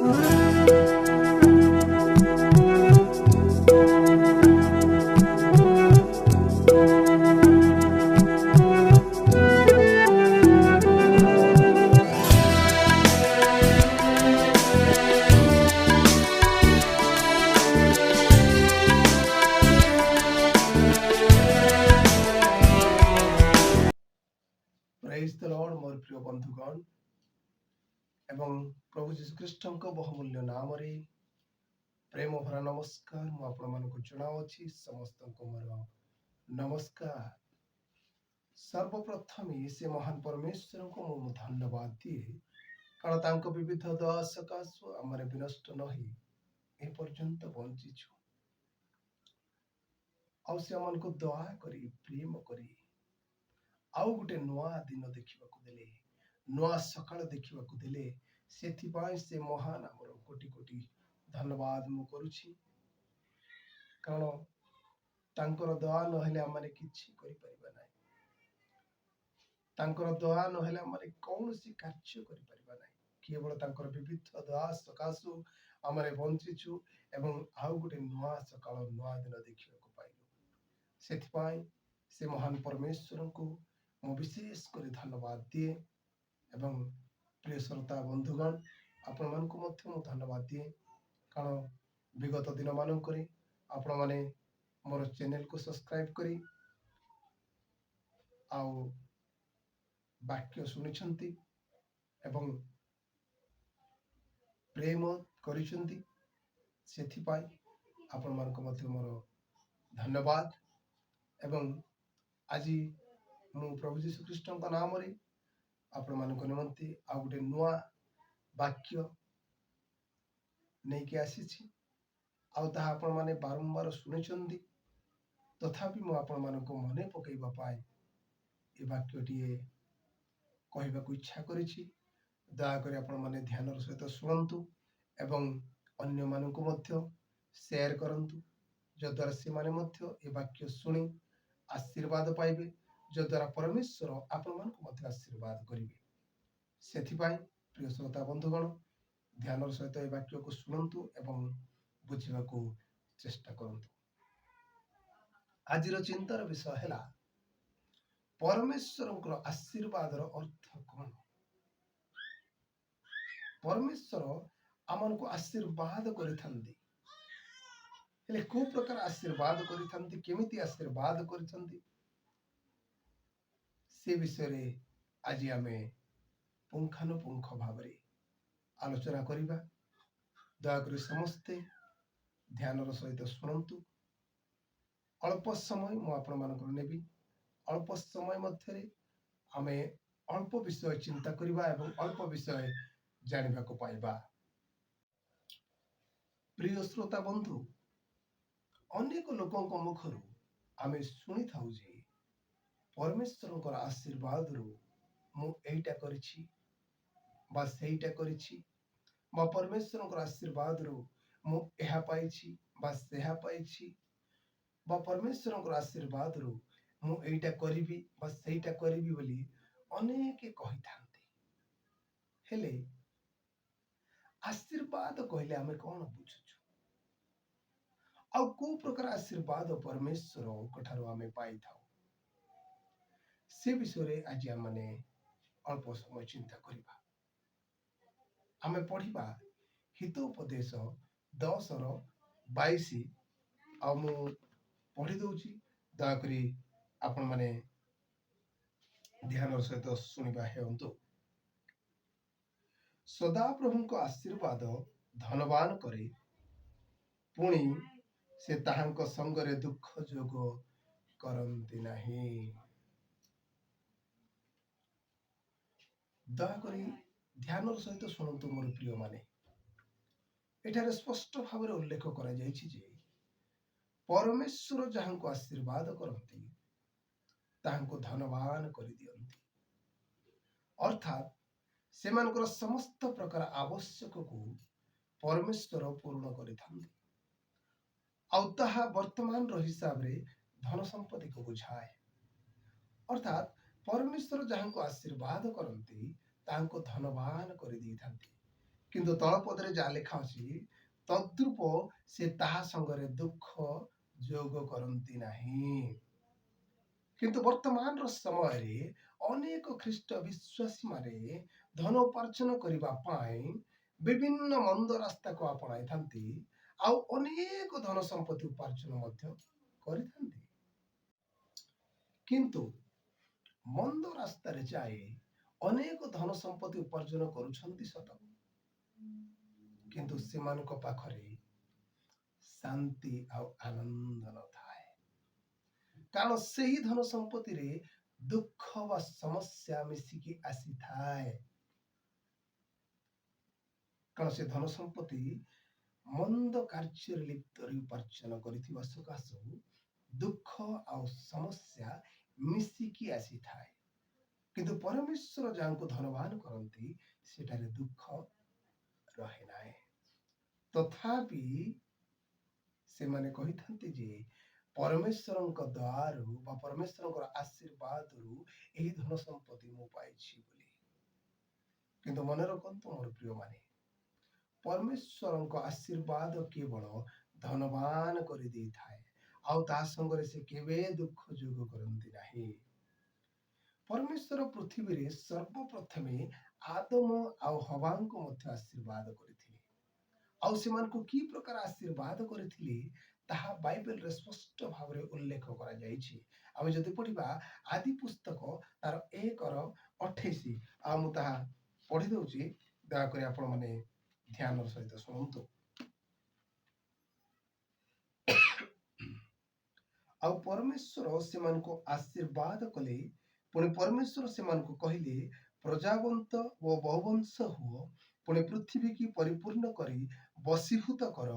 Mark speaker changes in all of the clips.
Speaker 1: ପ୍ରେଜ୍ ଦ ଲର୍ଡ। ମୋର ପ୍ରିୟ ବନ୍ଧୁଗଣ ଏବଂ ପ୍ରଭୁ ଯୀଶୁଖ୍ରୀଷ୍ଟଙ୍କ ବହୁମୂଲ୍ୟ ନାମରେ ପ୍ରେମ ଭରା ନମସ୍କାର ମୁଁ ଆପଣମାନଙ୍କୁ ଜଣାଉଅଛି। ସମସ୍ତଙ୍କୁ ମୋର ନମସ୍କାର। ସର୍ବପ୍ରଥମେ ସେ ମହାନ ପରମେଶ୍ୱରଙ୍କୁ ମୁଁ ଧନ୍ୟବାଦ ଦିଏ, କାରଣ ତାଙ୍କ ବିବିଧ ଦୟା ସକାଶୁ ଆମର ବିନଷ୍ଟ ନ ହେଇ ଏ ପର୍ଯ୍ୟନ୍ତ ବଞ୍ଚିଛୁ। ଆଉ ସେ ଆମମାନଙ୍କୁ ଦୟା କରି, ପ୍ରେମ କରି ଆଉ ଗୋଟେ ନୂଆ ଦିନ ଦେଖିବାକୁ ଦେଲେ, ନୂଆ ସକାଳ ଦେଖିବାକୁ ଦେଲେ। ସେଥିପାଇଁ ସେ ମହାନ ଆମର କୋଟି କୋଟି ଧନ୍ୟବାଦ ମୁଁ କରୁଛି, କାରଣ ତାଙ୍କର ଦୟା ନହେଲେ ଆମମାନେ କିଛି କରିପାରିବା ନାହିଁ। ତାଙ୍କର ଦୟା ନହେଲେ ଆମମାନେ କୌଣସି କାର୍ଯ୍ୟ କରିପାରିବା ନାହିଁ। କେବଳ ତାଙ୍କର ବିବିଧ ଦୟା ସକାଶୁ ଆମେ ବଞ୍ଚିଛୁ ଏବଂ ଆଉ ଗୋଟେ ନୂଆ ସକାଳ, ନୂଆ ଦିନ ଦେଖିବାକୁ ପାଇଲୁ। ସେଥିପାଇଁ ସେ ମହାନ ପରମେଶ୍ୱରଙ୍କୁ ମୁଁ ବିଶେଷ କରି ଧନ୍ୟବାଦ ଦିଏ। ଏବଂ ପ୍ରିୟ ଶ୍ରୋତା ବନ୍ଧୁଗଣ, ଆପଣମାନଙ୍କୁ ମଧ୍ୟ ମୁଁ ଧନ୍ୟବାଦ ଦିଏ, କାରଣ ବିଗତ ଦିନମାନଙ୍କରେ ଆପଣମାନେ ମୋର ଚ୍ୟାନେଲକୁ ସବସ୍କ୍ରାଇବ୍ କରି ଆଉ ବାକ୍ୟ ଶୁଣିଛନ୍ତି ଏବଂ ପ୍ରେମ କରିଛନ୍ତି। ସେଥିପାଇଁ ଆପଣମାନଙ୍କୁ ମଧ୍ୟ ମୋର ଧନ୍ୟବାଦ। ଏବଂ ଆଜି ମୁଁ ପ୍ରଭୁ ଯୀଶୁ ଖ୍ରୀଷ୍ଟଙ୍କ ନାମରେ ଆପଣମାନଙ୍କ ନିମନ୍ତେ ଆଉ ଗୋଟେ ନୂଆ ବାକ୍ୟ ନେଇକି ଆସିଛି। ଆଉ ତାହା ଆପଣମାନେ ବାରମ୍ବାର ଶୁଣିଛନ୍ତି, ତଥାପି ମୁଁ ଆପଣମାନଙ୍କୁ ମନେ ପକାଇବା ପାଇଁ ଏ ବାକ୍ୟଟିଏ କହିବାକୁ ଇଚ୍ଛା କରିଛି। ଦୟାକରି ଆପଣମାନେ ଧ୍ୟାନର ସହିତ ଶୁଣନ୍ତୁ ଏବଂ ଅନ୍ୟମାନଙ୍କୁ ମଧ୍ୟ ସେୟାର କରନ୍ତୁ, ଯଦ୍ୱାରା ସେମାନେ ମଧ୍ୟ ଏ ବାକ୍ୟ ଶୁଣି ଆଶୀର୍ବାଦ ପାଇବେ, ଯଦ୍ୱାରା ପରମେଶ୍ୱର ଆପଣମାନଙ୍କୁ ମଧ୍ୟ ଆଶୀର୍ବାଦ କରିବେ। ସେଥିପାଇଁ ପ୍ରିୟ ଶ୍ରୋତା ବନ୍ଧୁଗଣ, ଧ୍ୟାନର ସହିତ ଏ ବାକ୍ୟକୁ ଶୁଣନ୍ତୁ ଏବଂ ବୁଝିବାକୁ ଚେଷ୍ଟା କରନ୍ତୁ। ଆଜିର ଚିନ୍ତାର ବିଷୟ ହେଲା, ପରମେଶ୍ୱରଙ୍କର ଆଶୀର୍ବାଦର ଅର୍ଥ କ'ଣ? ପରମେଶ୍ୱର ଆମମାନଙ୍କୁ ଆଶୀର୍ବାଦ କରିଥାନ୍ତି, ହେଲେ କୋଉ ପ୍ରକାର ଆଶୀର୍ବାଦ କରିଥାନ୍ତି, କେମିତି ଆଶୀର୍ବାଦ କରିଛନ୍ତି, ସେ ବିଷୟରେ ଆଜି ଆମେ ପୁଙ୍ଖାନୁପୁଙ୍ଖ ଭାବରେ ଆଲୋଚନା କରିବା। ଦୟାକରି ସମସ୍ତେ ଧ୍ୟାନର ସହିତ ଶୁଣନ୍ତୁ। ଅଳ୍ପ ସମୟ ମୁଁ ଆପଣମାନଙ୍କର ନେବି। ଅଳ୍ପ ସମୟ ମଧ୍ୟରେ ଆମେ ଅଳ୍ପ ବିଷୟ ଚିନ୍ତା କରିବା ଏବଂ ଅଳ୍ପ ବିଷୟ ଜାଣିବାକୁ ପାଇବା। ପ୍ରିୟ ଶ୍ରୋତା ବନ୍ଧୁ, ଅନେକ ଲୋକଙ୍କ ମୁଖରୁ ଆମେ ଶୁଣିଥାଉ ଯେ ପରମେଶ୍ୱରଙ୍କର ଆଶୀର୍ବାଦରୁ ମୁଁ ଏଇଟା କରିଛି ବା ସେଇଟା କରିଛି, ବା ପରମେଶ୍ୱରଙ୍କର ଆଶୀର୍ବାଦରୁ ମୁଁ ଏହା ପାଇଛି ବା ସେହା ପାଇଛି, ବା ପରମେଶ୍ୱରଙ୍କର ଆଶୀର୍ବାଦରୁ ମୁଁ ଏଇଟା କରିବି ବା ସେଇଟା କରିବି ବୋଲି ଅନେକ କହିଥାନ୍ତି। ହେଲେ ଆଶୀର୍ବାଦ କହିଲେ ଆମେ କ'ଣ ବୁଝୁଛୁ? ଆଉ କୋଉ ପ୍ରକାର ଆଶୀର୍ବାଦ ପରମେଶ୍ୱରଙ୍କ ଠାରୁ ଆମେ ପାଇଥାଉ, ସେ ବିଷୟରେ ଆଜି ଆମମାନେ ଅଳ୍ପ ସମୟ ଚିନ୍ତା କରିବା। ଆମେ ପଢିବା ହିତୋପଦେଶ 10ର 22। ଆଉ ମୁଁ ପଢି ଦଉଛି, ଦୟାକରି ଆପଣମାନେ ଧ୍ୟାନର ସହିତ ଶୁଣିବା ହେଉନ୍ତୁ। ସଦାପ୍ରଭୁଙ୍କ ଆଶୀର୍ବାଦ ଧନବାନ କରେ, ପୁଣି ସେ ତାହାଙ୍କ ସଙ୍ଗରେ ଦୁଃଖ ଯୋଗ କରନ୍ତି ନାହିଁ। ଦୟାକରି ଧ୍ୟାନର ସହିତ ଶୁଣନ୍ତୁ ମୋର ପ୍ରିୟମାନେ। ଏଠାରେ ସ୍ପଷ୍ଟ ଭାବରେ ଉଲ୍ଲେଖ କରାଯାଇଛି ଯେ ପରମେଶ୍ୱର ଯାହାଙ୍କୁ ଆଶୀର୍ବାଦ କରନ୍ତି, ତାହାଙ୍କୁ ଧନବାନ କରିଦିଅନ୍ତି, ଅର୍ଥାତ୍ ସେମାନଙ୍କର ସମସ୍ତ ପ୍ରକାର ଆବଶ୍ୟକକୁ ପରମେଶ୍ୱର ପୂରଣ କରିଥାନ୍ତି। ଆଉ ତାହା ବର୍ତ୍ତମାନର ହିସାବରେ ଧନ ସମ୍ପତ୍ତିକୁ ବୁଝାଏ। ଅର୍ଥାତ୍ ପରମେଶ୍ୱର ଯାହାଙ୍କୁ ଆଶୀର୍ବାଦ କରନ୍ତି, ତାହାଙ୍କୁ ଧନବାନ କରିଦେଇଥାନ୍ତି। କିନ୍ତୁ ତଳ ପଦରେ ଯାହା ଲେଖା ଅଛି, ତଦ୍ରୂପ ସେ ତାହା ସଙ୍ଗରେ ଦୁଃଖ ଯୋଗ କରନ୍ତି ନାହିଁ। କିନ୍ତୁ ବର୍ତ୍ତମାନର ସମୟରେ ଅନେକ ଖ୍ରୀଷ୍ଟ ବିଶ୍ୱାସୀମାନେ ଧନ ଉପାର୍ଜନ କରିବା ପାଇଁ ବିଭିନ୍ନ ମନ୍ଦ ରାସ୍ତାକୁ ଆପଣାଇଥାନ୍ତି ଆଉ ଅନେକ ଧନ ସମ୍ପତ୍ତି ଉପାର୍ଜନ ମଧ୍ୟ କରିଥାନ୍ତି। କିନ୍ତୁ ମନ୍ଦ ରାସ୍ତାରେ ଯାଇ ଅନେକ ଧନ ସମ୍ପତ୍ତି ଉପାର୍ଜନ କରୁଛନ୍ତି ସତ, କିନ୍ତୁ ସେମାନଙ୍କ ପାଖରେ ଶାନ୍ତି ଆଉ ଆନନ୍ଦ ନଥାଏ, କାରଣ ସେହି ଧନ ସମ୍ପତ୍ତିରେ ଦୁଃଖ ବା ସମସ୍ୟା ମିଶିକି ଆସିଥାଏ। କାରଣ ସେ ଧନ ସମ୍ପତ୍ତି ମନ୍ଦ କାର୍ଯ୍ୟରେ ଲିପ୍ତ ରହି ଉପାର୍ଜନ କରିଥିବା ସକାଶୁ ଦୁଃଖ ଆଉ ସମସ୍ୟା ମିଶିକି ଆସିଥାଏ। କିନ୍ତୁ ପରମେଶ୍ୱର ଯାହାଙ୍କୁ ଧନବାନ କରନ୍ତି, ସେଠାରେ ଦୁଃଖ ରହେ ନାହିଁ। ତଥାପି ସେମାନେ କହିଥାନ୍ତି ଯେ ପରମେଶ୍ୱରଙ୍କ ଦୟାରୁ ବା ପରମେଶ୍ୱରଙ୍କର ଆଶୀର୍ବାଦରୁ ଏହି ଧନ ସମ୍ପତ୍ତି ମୁଁ ପାଇଛି ବୋଲି। କିନ୍ତୁ ମନେ ରଖନ୍ତୁ ମୋର ପ୍ରିୟମାନେ, ପରମେଶ୍ୱରଙ୍କ ଆଶୀର୍ବାଦ କେବଳ ଧନବାନ କରିଦେଇଥାଏ ଆଉ ତା ସଙ୍ଗରେ ସେ କେବେ ଦୁଃଖ ଯୋଗ କରନ୍ତି ନାହିଁ। ପରମେଶ୍ୱର ପୃଥିବୀରେ ସର୍ବପ୍ରଥମେ ଆଦମ ଆଉ ହବାଙ୍କୁ ମଧ୍ୟ ଆଶୀର୍ବାଦ କରିଥିଲେ। ଆଉ ସେମାନଙ୍କୁ କି ପ୍ରକାର ଆଶୀର୍ବାଦ କରିଥିଲେ, ତାହା ବାଇବେଲରେ ସ୍ପଷ୍ଟ ଭାବରେ ଉଲ୍ଲେଖ କରାଯାଇଛି। ଆମେ ଯଦି ପଢିବା ଆଦି ପୁସ୍ତକ ତାର 1:28, ଆଉ ମୁଁ ତାହା ପଢି ଦଉଛି, ଦୟାକରି ଆପଣମାନେ ଧ୍ୟାନର ସହିତ ଶୁଣନ୍ତୁ। ଆଉ ପରମେଶ୍ୱର ସେମାନଙ୍କୁ ଆଶୀର୍ବାଦ କଲେ। ପୁଣି ପରମେଶ୍ୱର ସେମାନଙ୍କୁ କହିଲେ, ପ୍ରଜାବନ୍ତ ଓ ବହୁବଂଶ ହୁଅ, ପୁଣି ପୃଥିବୀକି ପରିପୂର୍ଣ୍ଣ କରି ବଶୀଭୂତ କର,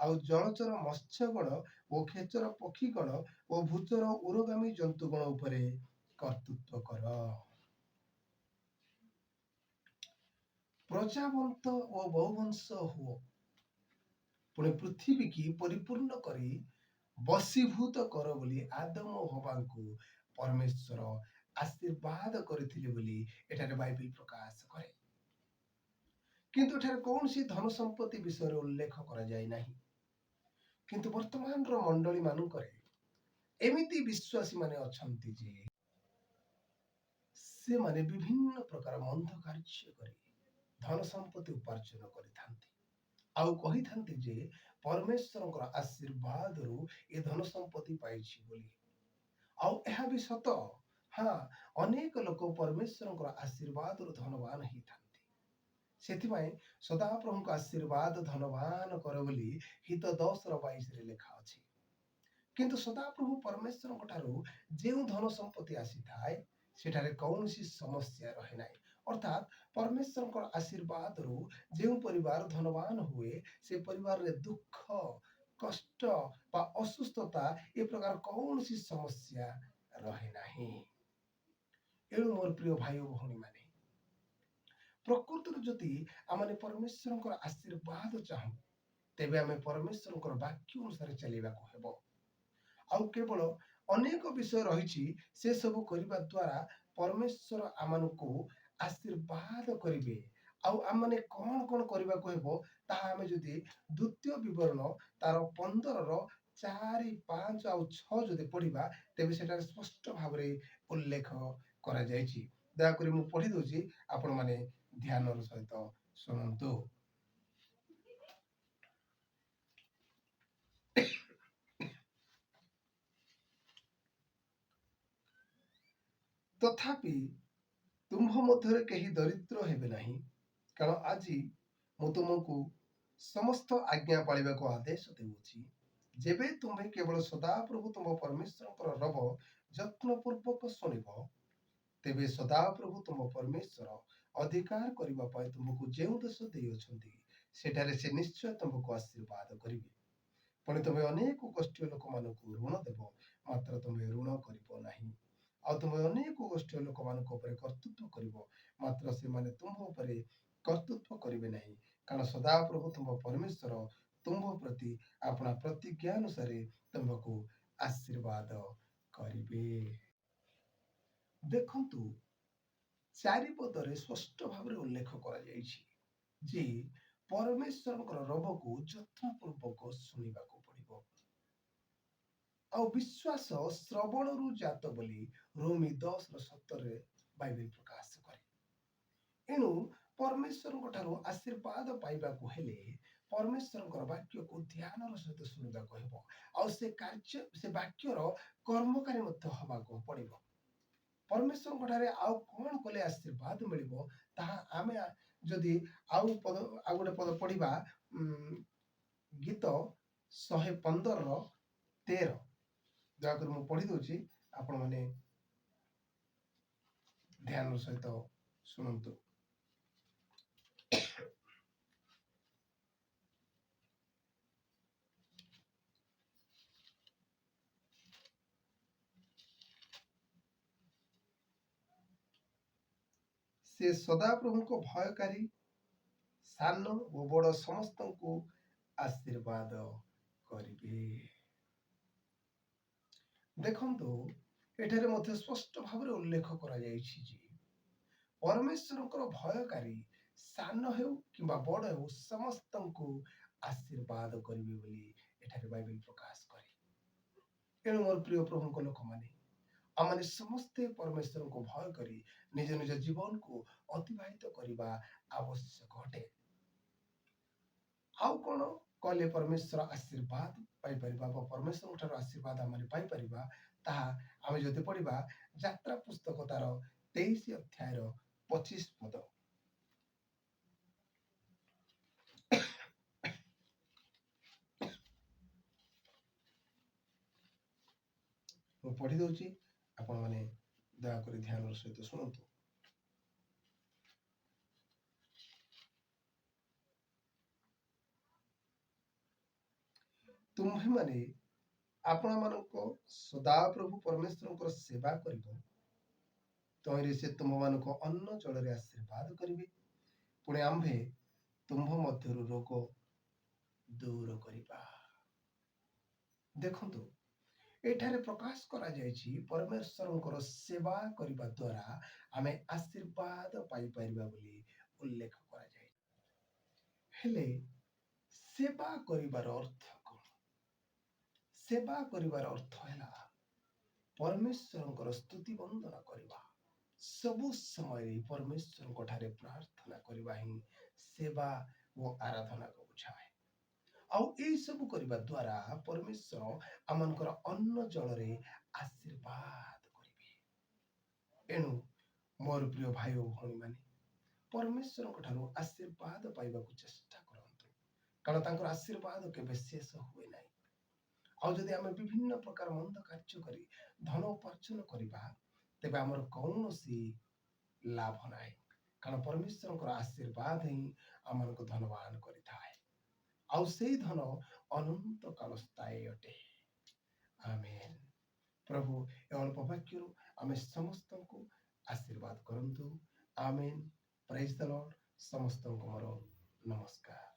Speaker 1: ଆଉ ଜଳଚର ମତ୍ସ୍ୟଗଣ ଓ ଖେଚର ପକ୍ଷୀଗଣ ଓ ଭୂଚର ଉରୋଗାମୀ ଜନ୍ତୁଗଣ ଉପରେ କର୍ତ୍ତୃତ୍ୱ କର। ପ୍ରଜାବନ୍ତ ଓ ବହୁବଂଶ ହୁଅ, ପୁଣି ପୃଥିବୀକି ପରିପୂର୍ଣ୍ଣ କରି ବଶୀଭୂତ କର ବୋଲି ଆଦମ ଓ ହବାଙ୍କୁ ପରମେଶ୍ୱର ଆଶୀର୍ବାଦ କରିଥିଲେ ବୋଲି ଏଠାରେ ବାଇବେଲ ପ୍ରକାଶ କରେ। କିନ୍ତୁ ଏଠାରେ କୌଣସି ଧନ ସମ୍ପତ୍ତି ବିଷୟରେ ଉଲ୍ଲେଖ କରାଯାଇ ନାହିଁ। କିନ୍ତୁ ବର୍ତ୍ତମାନର ମଣ୍ଡଳୀ ମାନଙ୍କରେ ଏମିତି ବିଶ୍ୱାସୀ ମାନେ ଅଛନ୍ତି ଯେ ସେମାନେ ବିଭିନ୍ନ ପ୍ରକାର ମନ୍ଦ କାର୍ଯ୍ୟ କରି ଧନ ସମ୍ପତ୍ତି ଉପାର୍ଜନ କରିଥାନ୍ତି ଆଉ କହିଥାନ୍ତି ଯେ ପରମେଶ୍ୱରଙ୍କର ଆଶୀର୍ବାଦରୁ ଏ ଧନ ସମ୍ପତ୍ତି ପାଇଛି ବୋଲି। ଆଉ ଏହା ବି ସତ। ହଁ, ଅନେକ ଲୋକ ପରମେଶ୍ୱରଙ୍କର ଆଶୀର୍ବାଦରୁ ଧନବାନ ହେଇଥାନ୍ତି। ସେଥିପାଇଁ ସଦାପ୍ରଭୁଙ୍କ ଆଶୀର୍ବାଦ ଧନବାନ କର ବୋଲି ହିତ 10:22ରେ ଲେଖା ଅଛି। କିନ୍ତୁ ସଦାପ୍ରଭୁ ପରମେଶ୍ୱରଙ୍କ ଠାରୁ ଯେଉଁ ଧନ ସମ୍ପତ୍ତି ଆସିଥାଏ, ସେଠାରେ କୌଣସି ସମସ୍ୟା ରହେ ନାହିଁ। ଅର୍ଥାତ୍ ପରମେଶ୍ୱରଙ୍କର ଆଶୀର୍ବାଦରୁ ଯେଉଁ ପରିବାର ଧନବାନ ହୁଏ, ସେ ପରିବାରରେ ଦୁଃଖ, କଷ୍ଟ ବା ଅସୁସ୍ଥତା ଏ ପ୍ରକାର କୌଣସି ସମସ୍ୟା ରହେ ନାହିଁ। ଏଣୁ ମୋର ପ୍ରିୟ ଭାଇ ଓ ଭଉଣୀମାନେ, ପ୍ରକୃତିରୁ ଯଦି ଆମମାନେ ପରମେଶ୍ୱରଙ୍କର ଆଶୀର୍ବାଦ ଚାହୁଁ, ତେବେ ଆମେ ପରମେଶ୍ୱରଙ୍କର ବାକ୍ୟ ଅନୁସାରେ ଚାଲିବାକୁ ହେବ। ଆଉ କେବଳ ଅନେକ ବିଷୟ ରହିଛି, ସେ ସବୁ କରିବା ଦ୍ୱାରା ପରମେଶ୍ୱର ଆମମାନଙ୍କୁ ଆଶୀର୍ବାଦ କରିବେ। ଆଉ ଆମମାନେ କଣ କଣ କରିବାକୁ ହେବ, ତାହା ଆମେ ଯଦି ଦ୍ୱିତୀୟ ବିବରଣ ତାର 15ର 4, 5 ଆଉ 6 ଯଦି ପଢିବା, ତେବେ ସେଠାରେ ସ୍ପଷ୍ଟ ଭାବରେ ଉଲ୍ଲେଖ କରାଯାଇଛି। ଦୟାକରି ମୁଁ ପଢି ଦଉଛି, ଆପଣମାନେ ଧ୍ୟାନର ସହିତ ଶୁଣନ୍ତୁ। ତଥାପି ତୁମ୍ଭ ମଧ୍ୟରେ କେହି ଦରିଦ୍ର ହେବେ ନାହିଁ, କାରଣ ଆଜି ମୁଁ ତୁମକୁ ସମସ୍ତ ଆଜ୍ଞା ପାଳିବାକୁ ଆଦେଶ ଦେଉଅଛି। ଯେବେ ତୁମ୍ଭେ କେବଳ ସଦାପ୍ରଭୁ ତୁମ୍ଭ ପରମେଶ୍ୱରଙ୍କର ରବ ଯତ୍ନପୂର୍ବକ ଶୁଣିବ, ତେବେ ସଦାପ୍ରଭୁ ତୁମ୍ଭ ପରମେଶ୍ୱର ଅଧିକାର କରିବା ପାଇଁ ତୁମକୁ ଯେଉଁ ଦେଶ ଦେଇଅଛନ୍ତି, ସେଠାରେ ସେ ନିଶ୍ଚୟ ତୁମକୁ ଆଶୀର୍ବାଦ କରିବେ। ପୁଣି ତୁମେ ଅନେକ ଗୋଷ୍ଠୀୟ ଲୋକମାନଙ୍କୁ ଋଣ ଦେବ, ମାତ୍ର ତୁମେ ଋଣ କରିବ ନାହିଁ। ଆଉ ତୁମେ ଅନେକ ଗୋଷ୍ଠୀୟ ଲୋକମାନଙ୍କ ଉପରେ କର୍ତ୍ତୃତ୍ୱ କରିବ, ମାତ୍ର ସେମାନେ ତୁମ୍ଭ ଉପରେ କର୍ତ୍ତୃତ୍ୱ କରିବେ ନାହିଁ, କାରଣ ସଦାପ୍ରଭୁ ତୁମ୍ଭ ପରମେଶ୍ୱର ତୁମ୍ଭ ପ୍ରତି ଆପଣା ପ୍ରତିଜ୍ଞା ଅନୁସାରେ ତୁମ୍ଭକୁ ଆଶୀର୍ବାଦ କରିବେ। ଦେଖନ୍ତୁ, 4 ପଦରେ ସ୍ପଷ୍ଟ ଭାବରେ ଉଲ୍ଲେଖ କରାଯାଇଛି ଯେ ପରମେଶ୍ୱରଙ୍କର ରବକୁ ଯତ୍ନପୂର୍ବକ ଶୁଣିବାକୁ ପଡ଼ିବ। ଆଉ ବିଶ୍ୱାସ ଶ୍ରବଣରୁ ଜାତ ବୋଲି ରୋମୀ 10:17ରେ ବାଇବେଲ ପ୍ରକାଶ କରେ। ଏଣୁ ପରମେଶ୍ୱରଙ୍କ ଠାରୁ ଆଶୀର୍ବାଦ ପାଇବାକୁ ହେଲେ ପରମେଶ୍ୱରଙ୍କର ବାକ୍ୟକୁ ଧ୍ୟାନର ସହିତ ଶୁଣିବାକୁ ହେବ, ଆଉ ସେ କାର୍ଯ୍ୟ, ସେ ବାକ୍ୟର କର୍ମକାରୀ ମଧ୍ୟ ହେବାକୁ ପଡ଼ିବ। ପରମେଶ୍ୱରଙ୍କ ଠାରେ ଆଉ କ'ଣ କଲେ ଆଶୀର୍ବାଦ ମିଳିବ, ତାହା ଆମେ ଯଦି ଆଉ ପଦ, ଆଉ ଗୋଟେ ପଦ ପଢ଼ିବା, ଗୀତ 115ର 13। ଦୟାକରି ମୁଁ ପଢ଼ି ଦଉଛି, ଆପଣମାନେ ଧ୍ୟାନର ସହିତ ଶୁଣନ୍ତୁ। ସେ ସଦାପ୍ରଭୁଙ୍କ ଭୟକାରୀ, ସାନ ଓ ବଡ଼ ସମସ୍ତଙ୍କୁ ଆଶୀର୍ବାଦ କରିବେ। ଦେଖନ୍ତୁ, ଏଠାରେ ମଧ୍ୟ ସ୍ପଷ୍ଟ ଭାବରେ ଉଲ୍ଲେଖ କରାଯାଇଛି ଯେ ପରମେଶ୍ୱରଙ୍କର ଭୟକାରୀ ସାନ ହେଉ କିମ୍ବା ବଡ଼ ହେଉ, ସମସ୍ତଙ୍କୁ ଆଶୀର୍ବାଦ କରିବେ ବୋଲି ଏଠାରେ ବାଇବେଲ ପ୍ରକାଶ କରେ। ଏଣୁ ମୋର ପ୍ରିୟ ପ୍ରଭୁଙ୍କ ଲୋକମାନେ, ଆମମାନେ ସମସ୍ତେ ପରମେଶ୍ୱରଙ୍କୁ ଭୟ କରି ନିଜ ନିଜ ଜୀବନକୁ ଅତିବାହିତ କରିବା ଆବଶ୍ୟକ ଅଟେ। ଆଉ କ'ଣ କଲେ ପରମେଶ୍ୱର ଆଶୀର୍ବାଦ ପାଇପାରିବା ବା ପରମେଶ୍ୱରଙ୍କ ଠାରୁ ଆଶୀର୍ବାଦ ଆମେ ପାଇପାରିବା, ତାହା ଆମେ ଯଦି ପଢ଼ିବା ଯାତ୍ରା ପୁସ୍ତକ ତାର 23 ଅଧ୍ୟାୟର 25 ପଦ। ମୁଁ ପଢ଼ି ଦଉଛି, ଆପଣମାନେ ଦୟାକରି ଧ୍ୟାନର ସହିତ ଶୁଣନ୍ତୁ। ତୁମ୍ଭେମାନେ ଆପଣମାନଙ୍କ ସଦାପ୍ରଭୁ ପରମେଶ୍ୱରଙ୍କର ସେବା କରିବ, ତହିଁରେ ସେ ତୁମ୍ଭମାନଙ୍କୁ ଅନ୍ନ ଜଳରେ ଆଶୀର୍ବାଦ କରିବେ। ପୁଣି ଆମ୍ଭେ ତୁମ୍ଭ ମଧ୍ୟରୁ ରୋଗ ଦୂର କରିବା। ଦେଖନ୍ତୁ, ଏଠାରେ ପ୍ରକାଶ କରାଯାଇଛି, ପରମେଶ୍ୱରଙ୍କର ସେବା କରିବା ଦ୍ୱାରା ଆମେ ଆଶୀର୍ବାଦ ପାଇପାରିବା ବୋଲି ଉଲ୍ଲେଖ କରାଯାଇଛି। ହେଲେ ସେବା କରିବାର ଅର୍ଥ କ'ଣ? ସେବା କରିବାର ଅର୍ଥ ହେଲା ପରମେଶ୍ୱରଙ୍କର ସ୍ତୁତି ବନ୍ଦନା କରିବା। ସବୁ ସମୟରେ ପରମେଶ୍ୱରଙ୍କ ଠାରେ ପ୍ରାର୍ଥନା କରିବା ହିଁ ସେବା ଓ ଆରାଧନାକୁ ବୁଝାଏ। ଆଉ ଏଇସବୁ କରିବା ଦ୍ୱାରା ପରମେଶ୍ୱର ଆମମାନଙ୍କର ଅନ୍ନ ଜଳରେ ଆଶୀର୍ବାଦ କରିବେ। ଏଣୁ ମୋର ପ୍ରିୟ ଭାଇ ଓ ଭଉଣୀମାନେ, ପରମେଶ୍ୱରଙ୍କ ଠାରୁ ଆଶୀର୍ବାଦ ପାଇବାକୁ ଚେଷ୍ଟା କରନ୍ତୁ, କାରଣ ତାଙ୍କର ଆଶୀର୍ବାଦ କେବେ ଶେଷ ହୁଏ ନାହିଁ। ଆଉ ଯଦି ଆମେ ବିଭିନ୍ନ ପ୍ରକାର ମନ୍ଦ କାର୍ଯ୍ୟ କରି ଧନ ଉପାର୍ଜନ କରିବା, ତେବେ ଆମର କୌଣସି ଲାଭ ନାହିଁ, କାରଣ ପରମେଶ୍ୱରଙ୍କର ଆଶୀର୍ବାଦ ହିଁ ଆମମାନଙ୍କୁ ଧନବାନ କରିଥାଏ, ଆଉ ସେଇ ଧନ ଅନନ୍ତ କାଳ ସ୍ଥାୟୀ ଅଟେ। ଆମେନ୍। ପ୍ରଭୁ ଏ ଅଳ୍ପ ବାକ୍ୟରୁ ଆମେ ସମସ୍ତଙ୍କୁ ଆଶୀର୍ବାଦ କରନ୍ତୁ। ଆମେନ୍। ପ୍ରେଜ୍ ଦ ଲର୍ଡ। ସମସ୍ତଙ୍କୁ ମୋର ନମସ୍କାର।